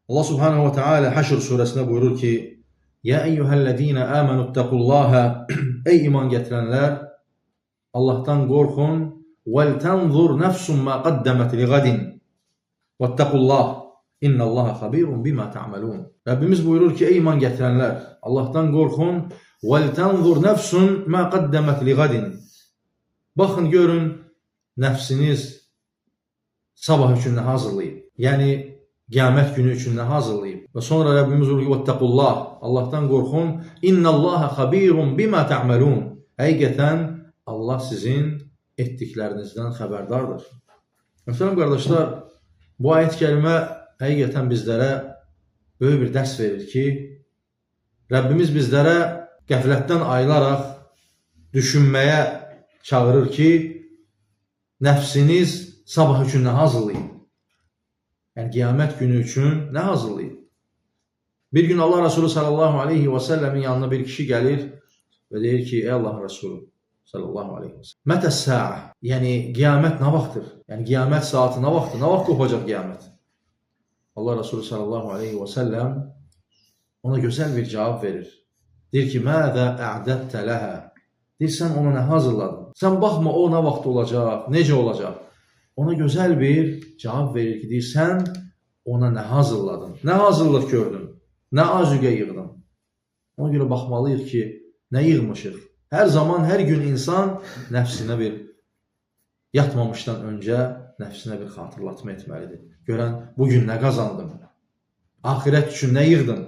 Allah Subhanahu ve Teala Həşr surəsində buyurur ki: Ya eyyuhellezine amanuttaqullaha, ey iman gətirənlər, Allahdan qorxun, vel tenzur nefsun ma qaddamet ligadin. Vettaqullah, innallaha xabirun bima ta'malun. Rəbbimiz buyurur ki, ey iman gətirənlər, Allahdan qorxun, vel tenzur nefsun ma qaddamet ligadin. Baxın görün, nəfsiniz sabah üçün nə hazırlayıb? Yəni qiyamət günü üçün nə hazırlayıb? Və sonra Rəbbimiz buyurur ki, "Vettaqullah", Allahdan qorxun, "İnnallaha xabirun bima ta'malun." Həqiqətən Allah sizin etdiklərinizdən xəbərdardır. Möhtərəm qardaşlar, bu ayət-i kərimə həqiqətən bizlərə böyük bir dərs verir ki, Rəbbimiz bizlərə qəflətdən ayılaraq düşünməyə çağırır ki, nəfsiniz sabah üçün nə hazırlayıb? Yəni qiyamət günü üçün nə hazırlayıb? Bir gün Allah Resulü sallallahu aleyhi və səlləmin yanına bir kişi gəlir və deyir ki, ey Allahın Resulü sallallahu aleyhi və səlləm, mətə sa'a? Yəni qiyamət nə vaxtdır? Yəni qiyamət saatı nə vaxtdır? Nə vaxt qopacaq qiyamət? Allah Resulü sallallahu aleyhi və səlləm ona gözəl bir cavab verir. Deyir ki, məzə ə'dədtə ləhə? Deyir, sən ona nə hazırladın? Sən baxma o nə vaxt olacaq, necə olacaq? Ona gözəl bir cavab verir ki, deyir, sən ona nə hazırladın? Nə hazırlıq gördün? Nə azuqə yığdın? Ona görə baxmalıyıq ki, nə yığmışıq? Hər zaman, hər gün insan nəfsinə bir yatmamışdan öncə nəfsinə bir xatırlatma etməlidir. Görən, bugün nə qazandım? Axirət üçün nə yığdım?